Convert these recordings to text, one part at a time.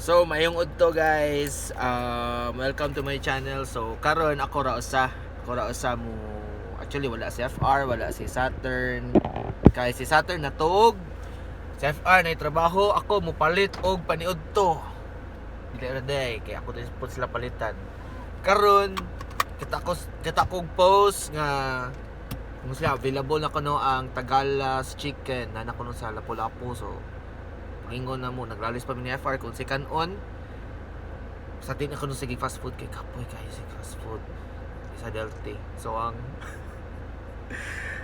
So, mayong udto, guys. Welcome to my channel. So, karon ako ra usa. Ako ra usa mo. Actually, wala si FR, wala si Saturn. Kay si Saturn natug. Si FR na trabaho, ako mo palit og paniudto. Dili ra day kay ako din po sila palitan. Karon kita kog post nga kung sila available na kuno ang Tagalas chicken na kuno sa Lapu-Lapu, so pagingon na mo, naglalis pa mi ni FR kung si kanon sa din ako nung sige fast food kay kapoy kayo si fast food sa Delte. So ang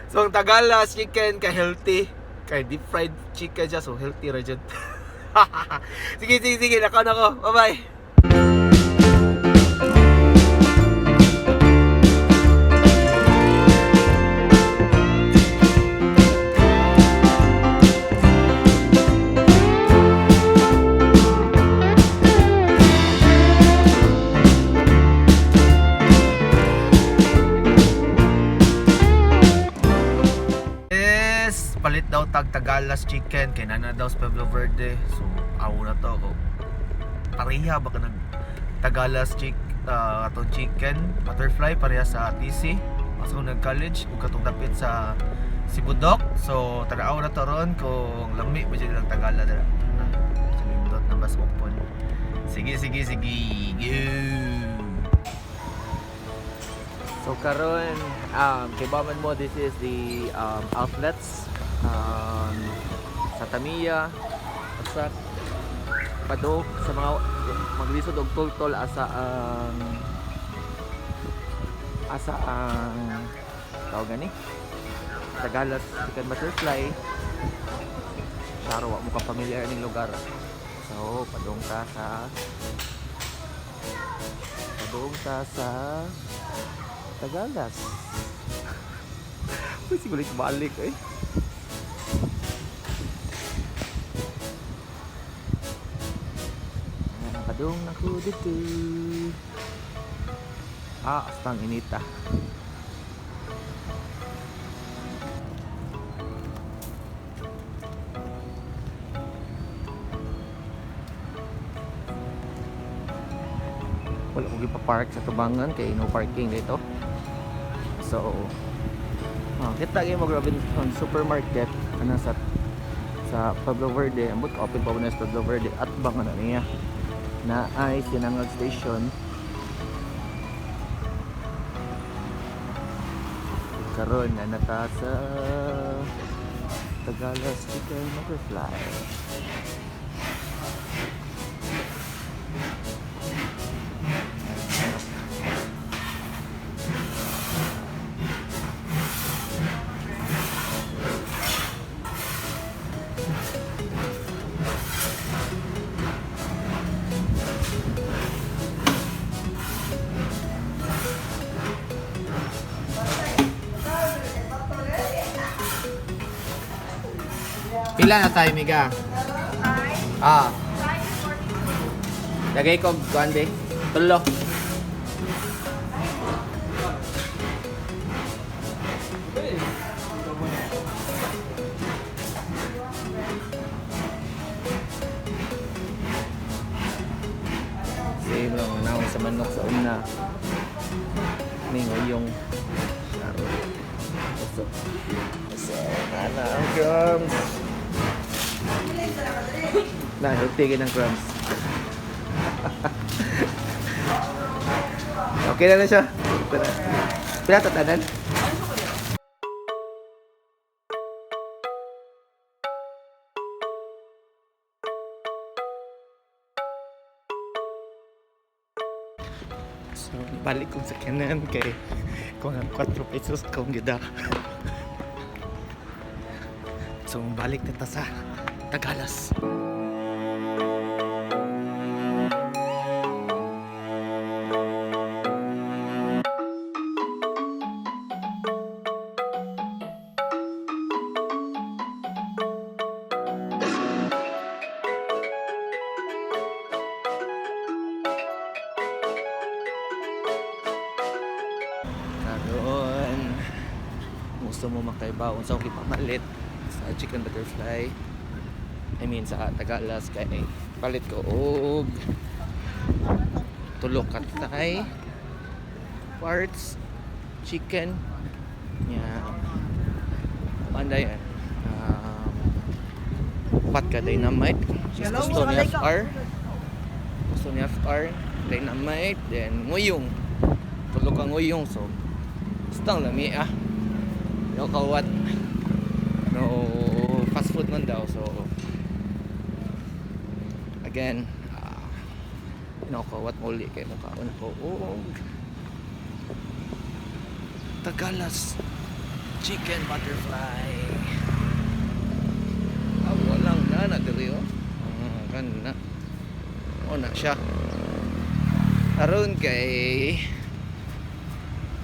Tagalas chicken kay healthy kay deep fried chicken siya, so healthy ra jud. Sige, sige, sige, nakaon ako. Bye bye. Yes, palit daw tag Tagalas chicken kay nana daw sa Pueblo Verde. So, awo na to ko. Pareha ba ka nag Tagalas atong chicken butterfly pareha sa TC. Mas kung nag-college ug katong dapit sa Sibudok. So, tanaw na to ron kung lami ba dyan lang Tagala dira. Na, sa lindot na bas open. Sige, sige, sige. Go! So karon kay baman mo, this is the outlets sa Tamiya sa padok sa mga maglisod og tultol asa ang tawag gani Tagalas Chicken Butterfly. Klaro wa mo ka familiar ning lugar. So padung ta sa Tagalas. Uy, siguro balik eh. Ayan, padung ako dito. Ah, astang inita. Wala ko gipa-park sa tubangan kay no parking dito. So, kita gyud mo Robinson Supermarket ana sa Pueblo Verde. Ambot open pa ba na sa Pueblo Verde at bang ano niya na ay Sinangag Station. Karon na nata sa Tagalas Chicken Butterfly. Pila na tayo, Miga? Ah. Lagay ko, kuan be. Tulo. Same lang ang sa manok sa una. Ningo yung klaro. So, ana ang crumbs. Na, healthy ka ng crumbs. Okay na na siya. Ito na. Pila tatanan? So, balik kong sa kanan kay kung ang 4 pesos kong gida. So, balik na ta sa Tagalas. Karon, gusto mo makaiba unsa akong gipamalit sa chicken butterfly. I mean sa Tagalas kay Palit ko og tulo ka thigh parts chicken nya panda yan, upat ka dynamite. Just gusto ni FR, gusto ni FR dynamite, then nguyong, tulo ka nguyong. So basta ang lami ah, no kawat, no fast food man daw. So again, no kawat muli kay mukaon ko og Tagalas chicken butterfly. Ah, walang na na diri oh. Ah, kan na. O na siya. Aron kay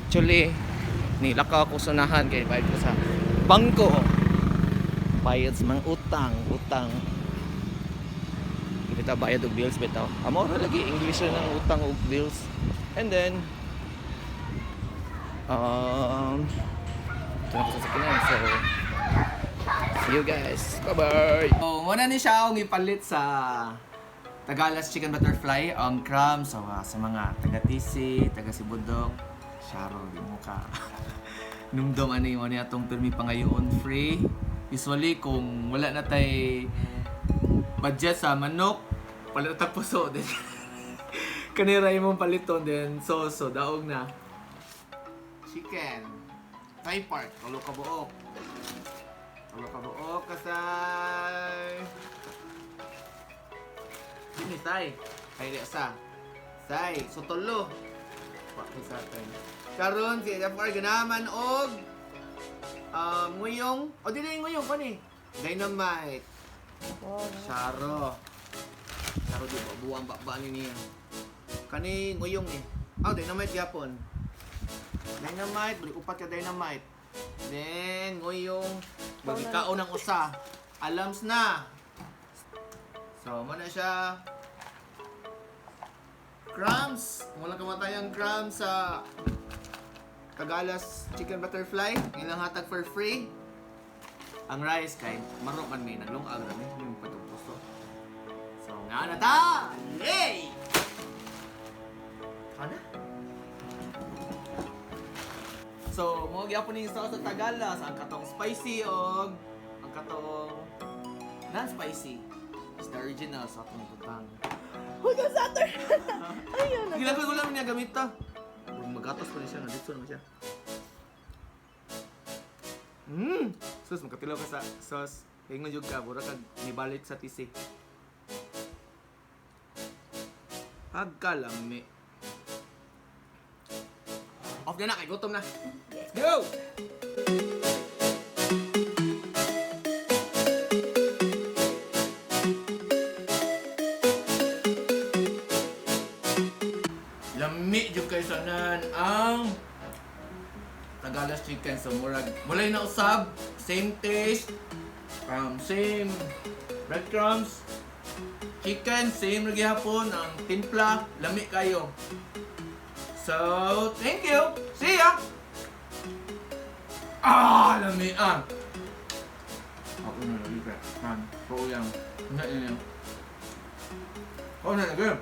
actually nilakaw ako sa unahan kay bayad ko sa bangko. Bayad sa mga utang, utang. Kita bayad og bills bitaw. Amo ra lagi English na ng utang og bills. And then ito na ako sa sakyanan. So, see you guys. Bye-bye! So, muna ni siya akong ipalit sa Tagalas Chicken Butterfly, ang crumbs. So, sa mga taga-Tisi, taga-Sibudok, Sharo, di mo ka. Numdum ano yung ano atong pirmi pangayoon free. Usually, kung wala na tay budget sa manok, palit na puso din. Kanira imong paliton din. So, daog na. Chicken. Thai part. Tulo ka buok. Tulo ka buok kasay. Sini tay. Ay di sa. Say, so tulo. Wa kay sa atin. Karon si FR ganaman og nguyong. O dili nguyong kani. Dynamite. Charo. Charo di ba buwang bakba ni niya. Kani nguyong eh. Oh, dynamite gyapon. Dynamite, balik upat ka dynamite. Then, nguyong, bagikaon ng usa. Alams na. So, muna siya. Crumbs. Walang kamatayang crumbs sa Tagalas Chicken Butterfly. Ilang hatag for free. Ang rice kay marok man may naglungag ra mi yung patong puso. So, nga na ta! Yay! Kana? So, mo gyapon ning sauce sa Tagalas, ang katong spicy og ang katong non-spicy. Is the original sa atong butang. Huwag ka Saturn! Ayun. Gila ko lang niya gamit ta. Murag magatos pa ni siya, nandito naman siya. Sus, makatilaw ka sa sauce. Ingon jud ka, mura kag nibalik sa tisi. Pagkalami. Off na na, kay gutom na. Let's go! Lami jud kay sanan ang Tagalas chicken. So murag walay na usab, same taste, same breadcrumbs, chicken same ra gihapon ang timpla, lami kayo. So, thank you. See ya. Ah, lami ah. Ako na lagi ka. Man, ko yang. Na yun. Ako na lagi.